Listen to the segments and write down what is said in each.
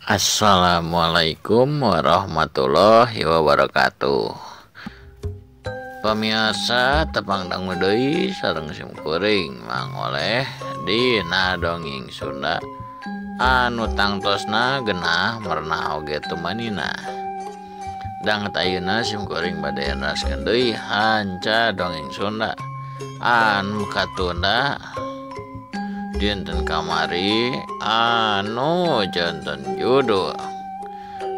Assalamualaikum warahmatullahi wabarakatuh. Pemirsa tepang dangu deui sareng simkuring Mang Oleh dina dongeng Sunda anu tangtosna genah merenah oge tumanina. Danget ayeuna simkuring bade neraskeun deui hanca dongeng Sunda anu katunda dinten kamari anu janten judul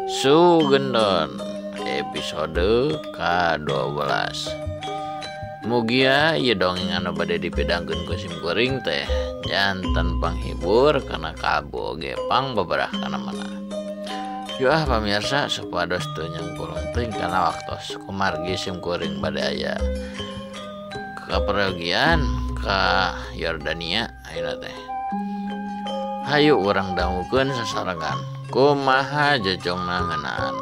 Sugendon episode ka-12. Mugia ieu dongeng anu bade dipidangkeun ku simkuring teh janten panghibur kana kalbu oge pangbeberah kana mana. Yuk ah pamirsa supados teu nyangkulung teuing kana waktos kumargi simkuring bade aya kapergian ka Yordania ayeuna teh. Hayu urang dangukeun sasarengan kumaha jejongna ngeunaan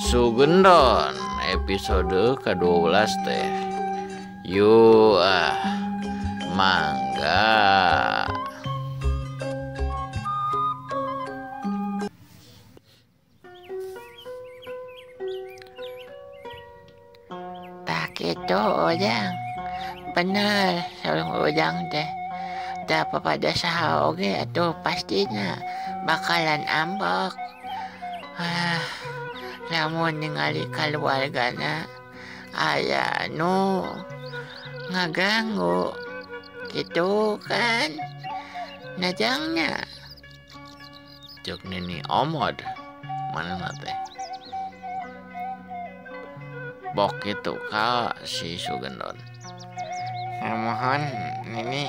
Sugendon episode ka-12 teh. Yuk ah mangga. Tah kitu Ujang. Bener sareng Ujang teh. Da papada saha oge atuh pastinya bakalan ambek. Lamun ningali kaluargana aya nu ngaganggu kitu kan najangnya. Cek Nini Omod manehna teh. Bok kitu ka si Sugendon. Mohon Nini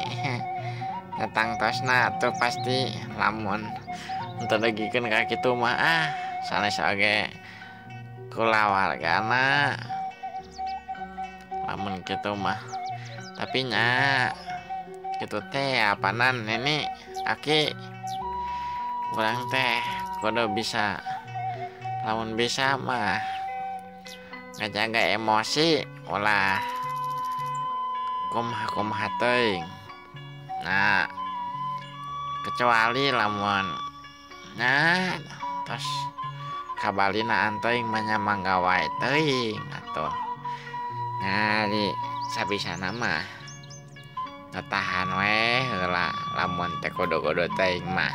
datang tosna tuh pasti lamun henteu dagikeun ka kitu mah ah sanes oge kulawargana lamun kitu mah. Tapi nya kitu teh apanan Nini aki urang teh kudu bisa lamun bisa mah ngajaga emosi ulah kumaha-kumaha teuing. Nah, kecuali lamun nah tos kabalina teuing mah nya mangga wae teuing atuh. Nah, di sabisana mah tatahan we heula lamun teh kudu-kudu teuing mah.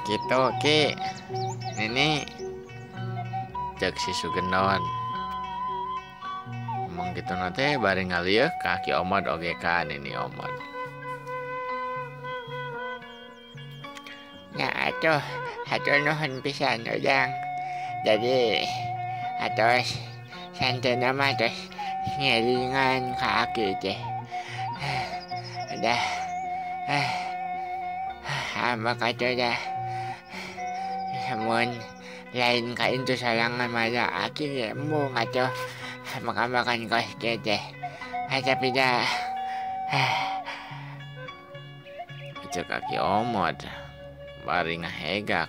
Kitu Ki. Nini cek si Sugendon. Ngomong kitu na teh bari ngalieuk ka Ki Omod oge ka Nini Omod. Nya atuh, hatur nuhun pisan Ujang. Jadi atos santena mah tos ngelingan ka aki teh. Dah. Ambek atuh dah. Lamun lain ka intu sorangan mah da aki ge embung atuh. Makan-makan kos kieu teh. Tapi dah. Cek Aki Omod bari ngahegak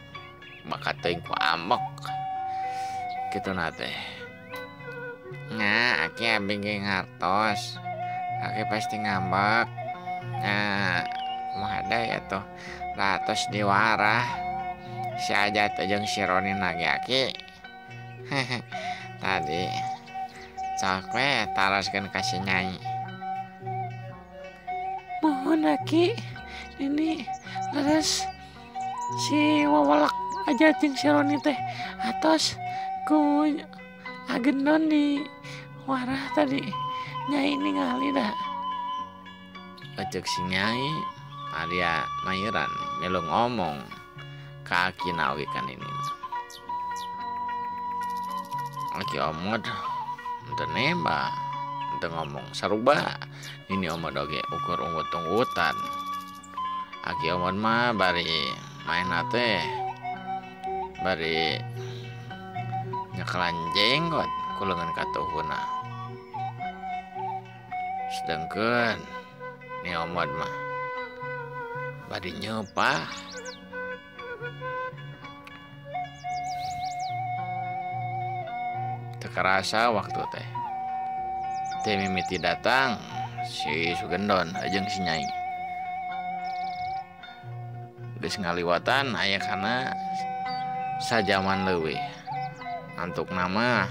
bakat teuing ku ambek kitu na teh. Nah, aki abi ge ngartos. Aki pasti ngambek. Nah, kumaha deui atuh. Lah tos diwarah. Si Ajat jeung si Roni lagi aki. Tadi sok we taroskeun ka si Nyai. Mohon aki, ini leres si wawalak aja jeung si Roni teh atos ku Agendon di warah tadi Nyai ningali dah. Cek si Nyai Maria Mayiran milu ngomong ka akina oge kan ini. Aki Omod henteu nembak, henteu ngomong sarubah. Nini Omod oge ukur unggut-unggutan. Aki Omod mah bari maenna teh bari nyekelan jenggot ku leungeun katuhuna. Sedengkeun Nini Omod mah bari nyeupah. Teu karasa waktu teh. Teh mimiti datang si Sugendon jeung si Nyai. Geus ngaliwatan aya kana sajaman leuwih. Antuk nama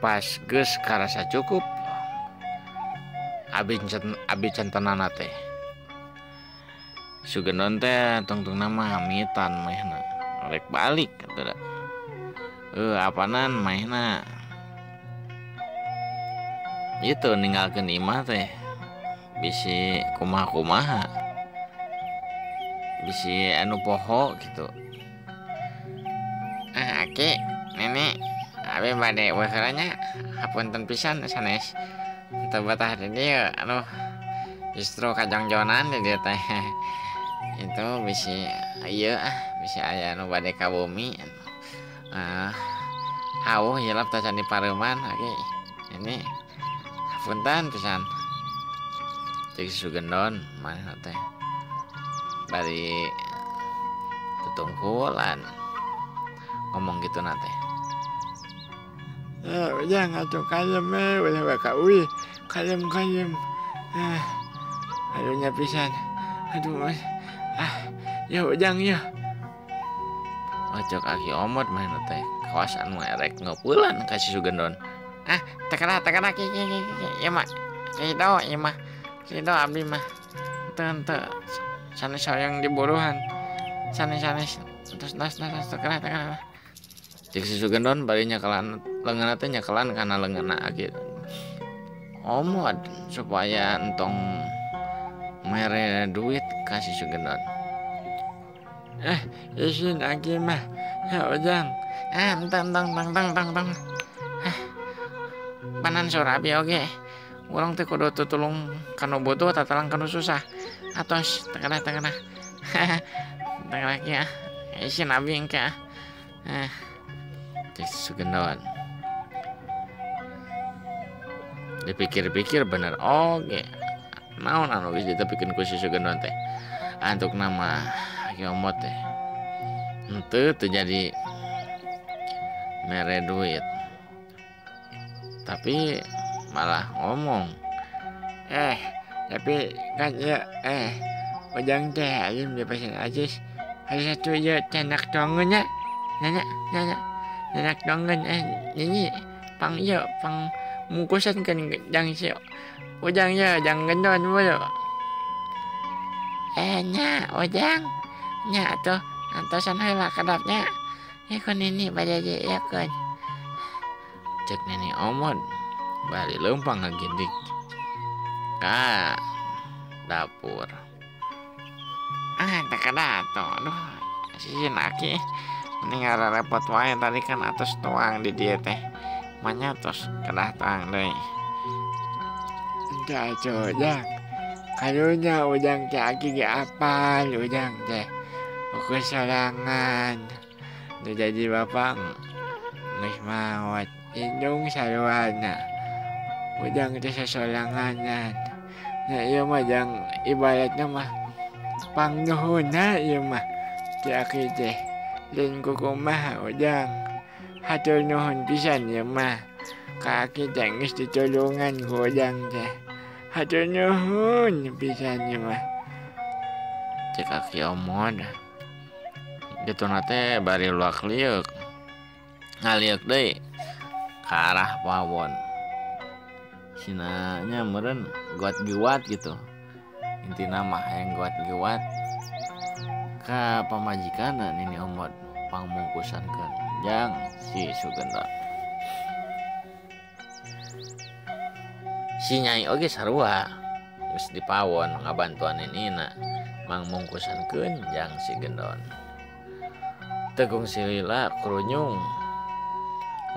pas geus karasa cukup abi centenana teh. Sugendon teh tungtung nama hamitan manehna rek balik atuh da. Apanan manehna itu ninggalkeun imah teh bisi kumaha-kumaha bisi anu poho gitu. Ah aki nenek abi bade we heula nya hapunten pisan sanes teu betah di dieu aduh justru kajongjonan di dieu teh. Itu bisi ieu ah bisi aya nu bade ka bumi hauh hilap teh can dipareuman aki ini hapunten pisan. Cek Sugendon manehna teh bari tutungkulan ngomong gitu na teh. Ujang atuh kalem we ulah ka uih kalem kalem. Aduh nya pisan. Aduh mas. Ya ujang ya. Cek aki omot manehna teh kawas anu erek ngeupulan ka si Sugendon. Ah tekana tekana ki ki ki ieu mah. Rido ieu mah. Rido abdi mah. Teu sanes hoyong diburuhan. Sanes-sanes terus nas nas tekana tekana. Cek si Sugendon bari nyekelan leungeunna teh nyekelan kana leungeunna aki omot supaya entong mere duit ka si Sugendon. Isin aki mah ya ujang. Ah entong tong tong tong tong. Panan sora abi oge. Urang teh kudu tutulung kanu butuh tatalang kanu susah. Atos tekana tekana. Tekana ki ah. Isin abi engke ah. Cek Sugendon dipikir-pikir bener oge naon anu geus ditepikeun ku si Sugendon teh antuk nama aki omot teh henteu teu jadi mere duit tapi malah ngomong tapi kan ya ujang teh alim di pasien Aziz ada satu ya cenak dongen nya nanya nanya nenek dongen nyanyi pang iya pang mungkusan kan jang si ujang ya jang gendon mulu nya ujang nya tuh antosan heula kedapnya ya kun ini pada ya kun cek nini omot bari leumpang ngagindik ka dapur. Ah tak ada tuh aduh si aki mending repot wae tadi kan atas tuang di dieu teh manya tos kedah tuang deui. Entah atuh ujang karunya ujang teh aki ge apal ujang teh ukur sorangan nu jadi bapak geus maot indung saruana ujang teh sasoranganan nya ieu mah jang ibaratna mah pangnuhunna ieu mah ti aki teh lain kukumaha ujang hatur nuhun pisan ieu mah ka aki teh geus ditulungan ku ujang teh hatur nuhun pisan ieu mah. Cek aki omot dituna teh bari luak lieuk ngalieuk deui ka arah pawon sinanya meureun guat-guat gitu intina mah hayang guat-guat ka pamajikanna nini omot pangmungkusankeun jang si Sugendon. Si nyai oge sarua geus dipawon ngabantuan ninina mangmungkusankeun jang si Gendon. Tegung silila kurunyung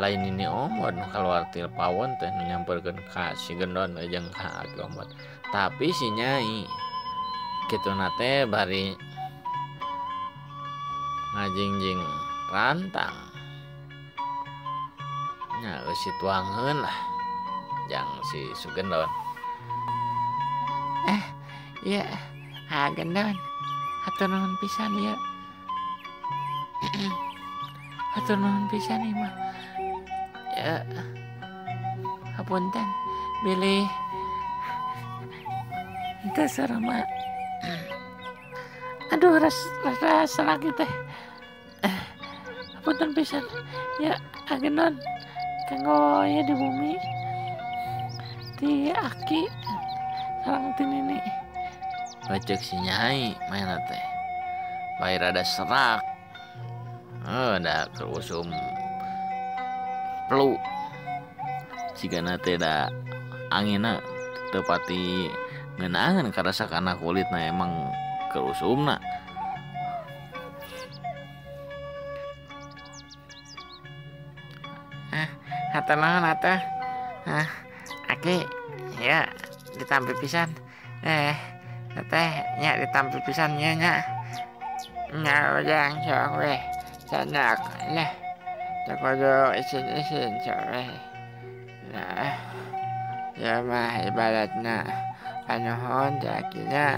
lain nini omot nu kaluar ti pawon teh nu nyamperkeun ka si Gendon jeung ka aki omot tapi si nyai kituna teh bari ngajingjing rantang nya eusi tuangeun lah jang si Sugendon. Ya ha Gendon hatur nuhun pisan ya. Hatur nuhun pisan ieu mah ya hapunten bilih teu sarema Aduh ras serak teh. Punten pisan. Ya agenon kanggo ya di bumi. Ti aki sareng ti nini. Bacek si Nyai mana teh. Bae rada serak. Da usum flu. Cigana teh da anginna teu pati ngeunaheun karasa kana kulitna emang keur usumna. Hatur nuhun atuh. Aki ya ditampi pisan. Teteh nya ditampi pisan nya nya. Nya ujang sok we. Sanak lah. Teu kudu isin-isin sok we. Nah, ya mah ibaratna panuhun teh akinya.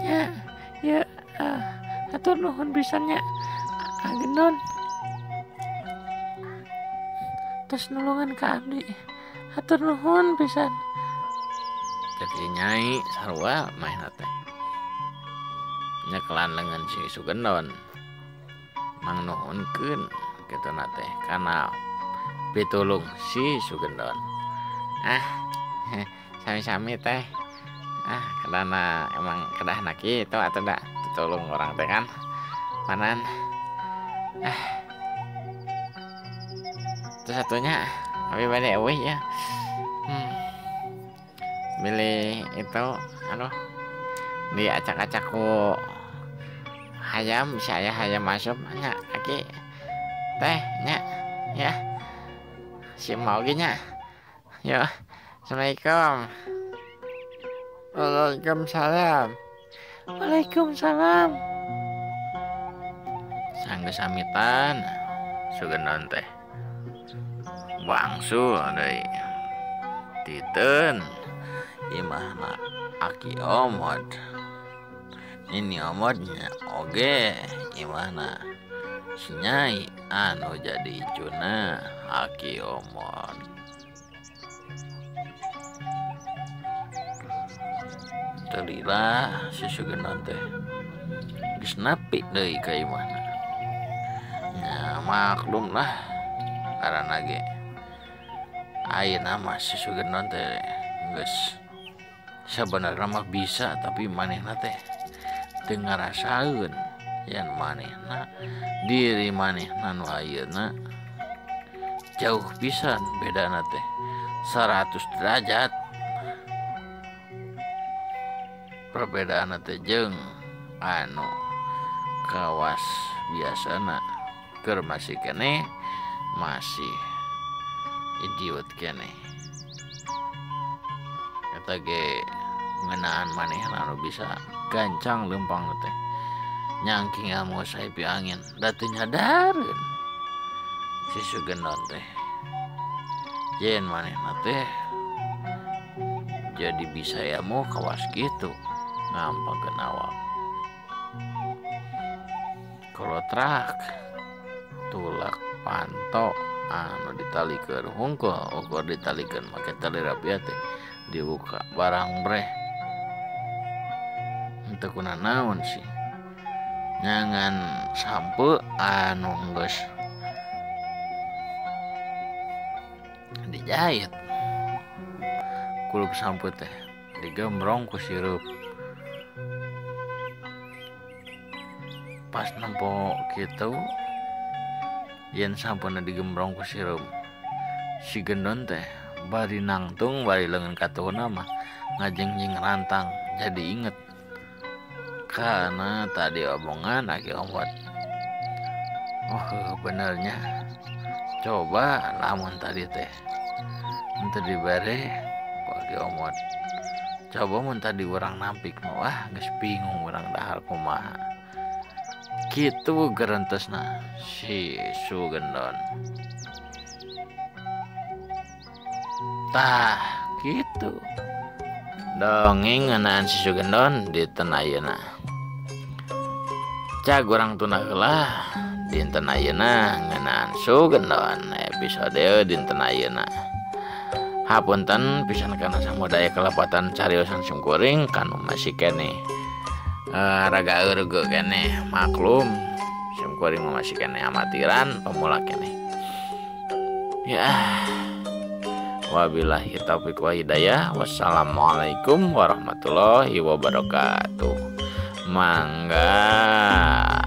Ya, ya hatur nuhun pisan nya. Agenon. Terus nulungan ka abdi. Hatur nuhun pisan. Jadi Nyai sarua maehna teh. Nyekelan lengan si Sugendon. Mangnuhunkeun kituna teh kana pitulung si Sugendon. Sami-sami teh. Karena emang kedahna kitu atuh da tutulung urang teh kan. Panan. Terus satunya abi bade eueuh ya. Bilih itu aduh diacak-acak ku hayam, bisa aya hayam asup nya aki teh nya ya. Si mau ge nya. Yo, assalamualaikum. Waalaikumsalam. Waalaikumsalam. Sanggeus samitan Sugendon teh. Wangsul deui. Titeun imahna Aki Omod. Nini Omodnya oge imahna si Nyai anu jadi icuna Aki Omod. Teu lila si Sugendon teh geus nepi deui ka imahna. Nya maklum lah karana ge ayeuna mah si Sugendon teh geus sabenerna mah bisa tapi manehna teh teu ngarasaeun yen manehna diri manehna nu ayeuna jauh pisan bedana teh 100 derajat perbedaanna teh jeung anu kawas biasana keur masih keneh masih idiot keneh. Eta ge ngeunaan manehna anu bisa gancang leumpang teh nyangking ilmu saipi angin da teu nyadareun si Sugendon teh yen manehna teh jadi bisa ilmu kawas kitu ngampangkeun awak kolotrak tulak panto anu ditalikeun hungkul ukur ditalikeun make tali rapia teh dibuka barang breh teu kunanaon sih nyangan sampe anu geus dijahit kulub sampe teh digembrong ku sirup pas nempo kitu yen sampuna digembrong ku sirup si Gendon teh bari nangtung bari leungeun katuhna mah ngajengjing rantang jadi inget karena tadi omongan Aki Omod. Oh benernya coba lamun tadi teh henteu dibere ku Aki Omod. Coba mun tadi urang nampik mah wah geus bingung urang dahar kumaha. Kitu gerentesna si Sugendon. Tah kitu dongeng ngeunaan si Sugendon dinten ayeuna. Cag urang tunda heula dinten ayeuna ngeunaan Sugendon episode dinten ayeuna. Hapunten pisan kana samudaya kalepatan cariosan simkuring kanu masih keneh Raga eureugeuk keneh maklum sim kuring mah masih keneh amatiran pemula keneh. Ya. Wabillahi taufik wa hidayah. Wassalamualaikum warahmatullahi wabarakatuh. Mangga.